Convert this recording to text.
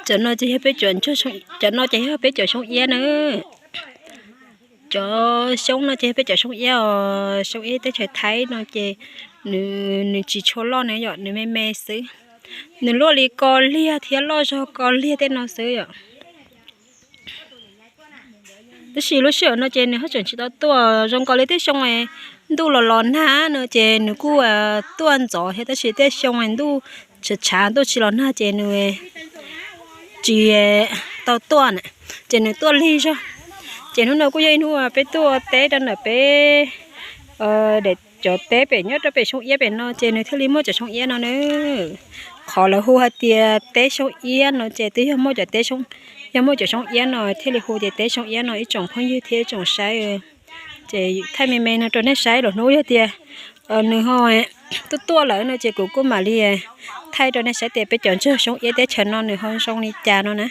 Cov no ces yog peb cov, cov no ces yog peb cov xyoob iab na. Cov xyoob no ces yog peb cov xyoob iab os, xyoob iab teb chaws Thaib no ces nws, nws tsis tshua loj na yom, nws me me xwb. Nws luaj li ko liag thiab loj zog ko liag tej no xwb yom. Tab sis lub sij hawm no ces nws haj tseem tsis tau tuaj zoo nkaus li tej xyoo ntuj los los nag no ces nws kuj tuaj ntxov thiab, tab sis tej xyoo ntuj tshav tshav ntuj tsis los nag ces nws tsis tau tuaj na, ces nws tuaj lig zog. Ces hnub no kuj yog ib hnub peb tuaj teb rau ntawm peb daim cov teb pem nyob rau pem xyoob iab pem no ces nws thiaj li muaj cov xyoob iab no na. Qhov lawv hu hais tias teb xyoob iab no ces twb yog muaj cov teb, yog muaj cov xyoob iab no thiaj li hu tias teb xyoob iab no ib tsoom phooj ywg thiab ib tsoom saib. Ces thaij me me no rau nej saib los hnub yog tias nws ho tuaj tuaj lawm no ces kuv kuj mam li thaij rau nej saib tias peb cov ntsag xyoob iab teb chaws no nws ho zoo li cas no na.